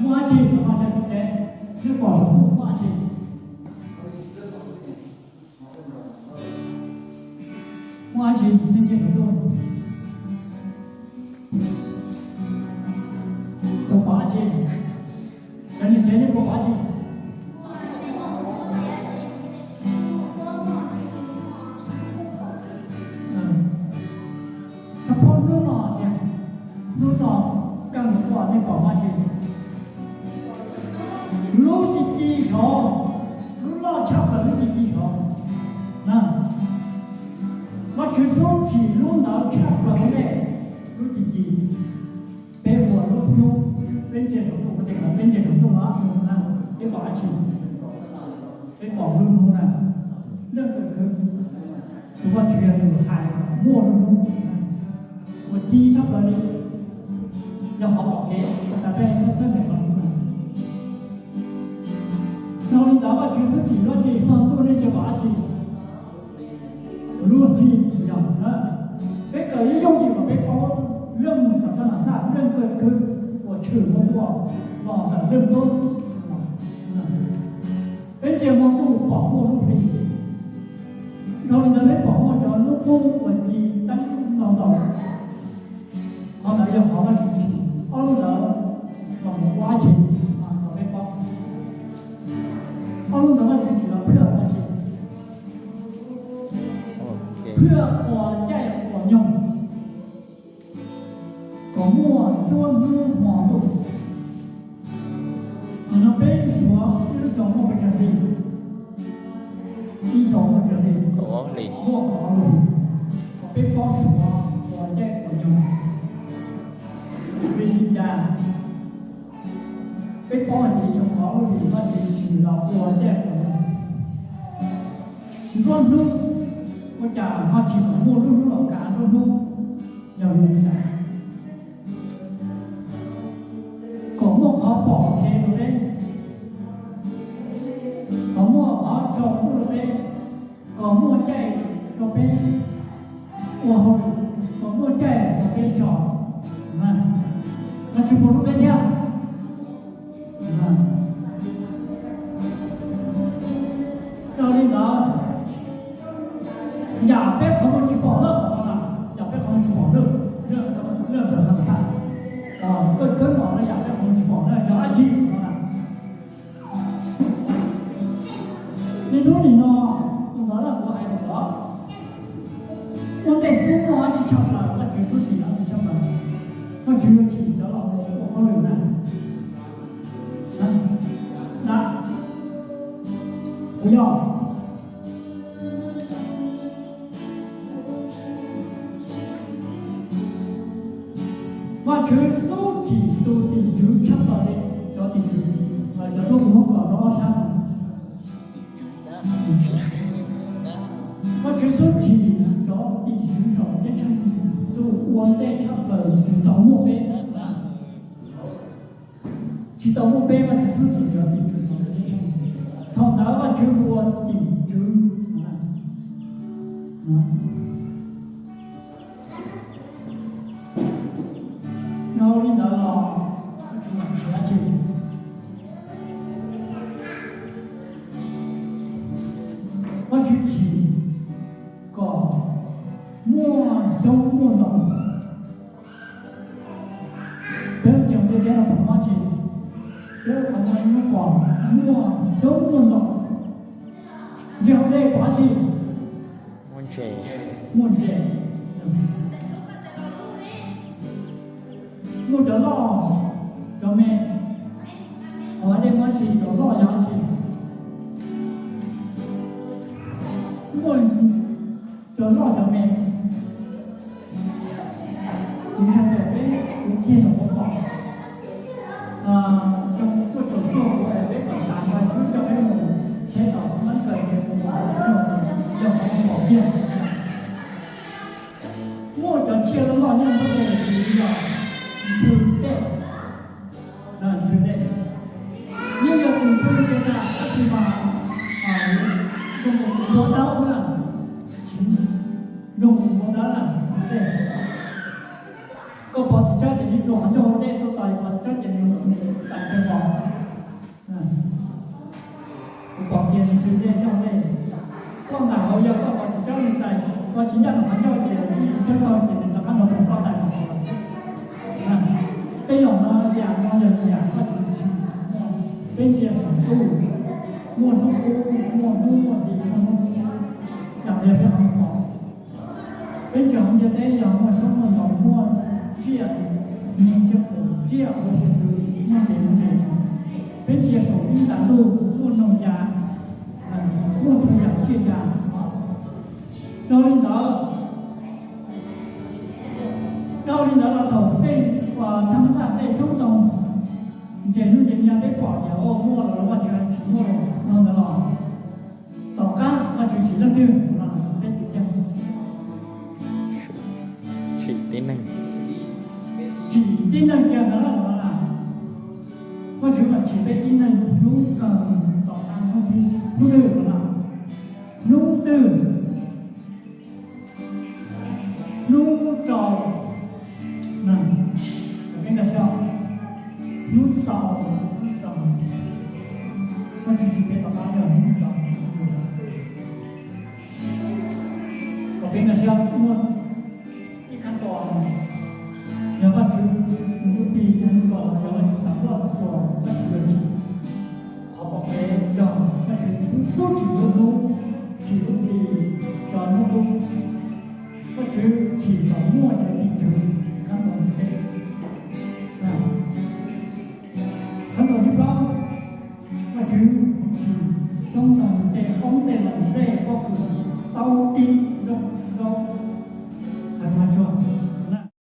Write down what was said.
Muaj dab tsi no tsis tseeb, nej pom saum ntuj muaj dab tsi? Muaj dab tsi nej ntsia saum ntuj? Puas pom dab tsi? Cov niam tsev nej puas pom dab tsi? Xab phob hnub no tiag, hnub no kaj mus tuaj nej pom dab tsi? Lub ci ci sov, lub loj tshaj plaws lub ci ci sov na. Vajtswv xub tsim lub ntawd tshaj plaws ua ntej lub ci ci. Peb ua lub hnub, peb ntsia saum ntuj, kuv tias peb ntsia saum ntuj no, peb pom dab tsi? Peb pom lub hnub na. Leej twg tus Vajtswv yog tus hais kom muaj lub hnub ua ci tshaj plaws li, yog qhov pom kev tas peb txhob txhawj ntawm qhov hnub na. Yog li ntawd Vajtswv xub tsim lub ci hmo ntuj nej cia pom dab tsi? Lub hli yog na. Peb kawm yooj yim kom peb paub leej xas xas nas xaj leej kawg khwb uas tshwm muaj tuaj los ntawm leej tub. Peb ntsia hmo ntuj pom muaj lub hli, dhau li ntawd peb pom muaj cov lub qub uas ci teeb ntau ntau. Qhov ntawd yog qhov Vajtswv tsim ob lub ntawd los mus ua dab tsi, los peb paub. Ob lub ntawd Vajtswv tsim los phwaj ua dab tsi? Phwaj ua caij ua nyoog kom muaj nruab hnub hmo ntuj. Nim no peb suav ib lub xyoo muaj pes tsawg hli? Ib xyoo muaj pes tsawg hli? Muaj kaum ob lub hlis. Kom peb paub suav ua caij ua nyoog. Vim li cas peb paub hais tias ib xyoo kaum ob lub hlis Vajtswv tsim los ua caij ua nyoog? Nruab hnub, ua cas ho tsim kom muaj lub hnub los kav nruab hnub? Yog li cas? Kom muaj qhov pom kev rau peb, kom muaj qhov tsaus ntuj rau peb, kom muaj caij rau peb ua hauj lwm, kom muaj caij rau peb so. Vajtswv puas hlub peb thiab? Yog li ntawd, yam peb qhov muag tsis pom lawm, yam peb qhov muag tsis pom lawm, leej xas xas nas xaj, kawg kawg los yam peb qhov muag tsis pom lawm yog dab tsi no na? Niaj hnub nim no tus ntawd kuv hais ntawd, ua ntej xwb muaj dab tsi tshaj plaws, Vajtswv xub tsim dab tsi tshaj plaws? Vajtswv yuav tsim cov los mus ua hauj lwm na. Dab, puas yog? Vajtswv xub tsim tus tim tswv tshaj plaws li cov tim tswv, cov tuaj mus muab kom rau ob sab no. Vajtswv xub tsim cov tim tswv saum ceeb tsheej, tus ua ntej tshaj plaws tsis tau muaj peb. Tsis tau muaj peb, Vajtswv xub tsim cov tim tswv saum ceeb tsheej. Thaum ntawd Vajtswv hu ua tim tswv. Yog li ntawd los Vajtswv tsis dab tsi. Vajtswv tsim kom muaj xyoob muaj ntoo. Peb lub cev ntiaj teb no pom dab tsi? Peb lub qhov muag no pom muaj xyoob muaj ntoo. Ntsia hauv dej pom dab tsi? Muaj ntses. Muaj ntses. Muaj cov loj cov me. Hauv dej muaj dab tsi? Cov loj yog dab tsi? Muaj cov loj cov me. Kuv ntseeg tias peb, kuv kiag nyuam qhuav pom xyoo tuaj tsaus tuaj kuv es peb kom tas nqaij xwb coj peb mus tsheb tau mab kaws es mus pom cov nyuag yog qhov pom kiag. Muaj cov tsiaj loj loj nyob nruab dej los ntxhw dej, ntxhw dej. Yeej yog tus ntxhw dej na, tab sis mas zoo nkaus tus npua dawb na, zoo nkaus tus npua dawb na, ntxhw dej. Koj pov txhim tsab ces nws tsuas qhov ncauj hauv dej tuaj tos, pov txhim tsab ces nws txais ncaj nraim qhov ncauj ces ib txhia tshawb taug ces nws rov qab los rau koj tag nrho. Peb yam no, yam no yog yam Vajtswv tsis muaj. Peb ntsia saum ntuj, muaj hnub qub, muaj hnub muaj hli, muaj hnub qub, yam no yog peb ho mus pom. Peb ntsia hauv ntiaj teb yog muaj suab muaj ntoo, muaj tsiaj, nyiaj tsiaj qus, tsiaj ua hiav txwv, muaj ntses muaj ntses. Peb ntsia saum ib ntas ntuj muaj noog ya, muaj txhua yam tsiaj ya. Dhau li ntawd, dhau li ntawd los thaum tej thaj mab xaj tej xyoob ntoo, ntses hnub ntses nyiaj peb pom tias muaj los Vajtswv hais tsis muaj los no ntawd los, tom qab Vajtswv tsim leej twg no peb tsis tiag. Tsim tib neeg, tsim tib neeg kiag ntawd los na. Vajtswv mas tsim peb tib neeg hnub kawg, tom qab hnub twg los na, hnub twg, hnub rau, na, peb nkag siab, hnub xaus, hnub rau, Vajtswv tsim peb tom qab yog hnub rau. Kom peb nkag siab muaj ib qhov txoj, yog Vajtswv ntuj plig yog hnub rau, yog Vajtswv xav loj txuas Vajtswv yuav tsim. Qhov pom kev yog Vajtswv xub tsim lub hnub, tsim lub hli, tso hnub qub. Vajtswv tsim kom muaj cov tim tswv thab npas teb. Thab npas thib plaub, Vajtswv tsim xyoob ntoo, tej qoob tej loo, tej pob kws, tau ti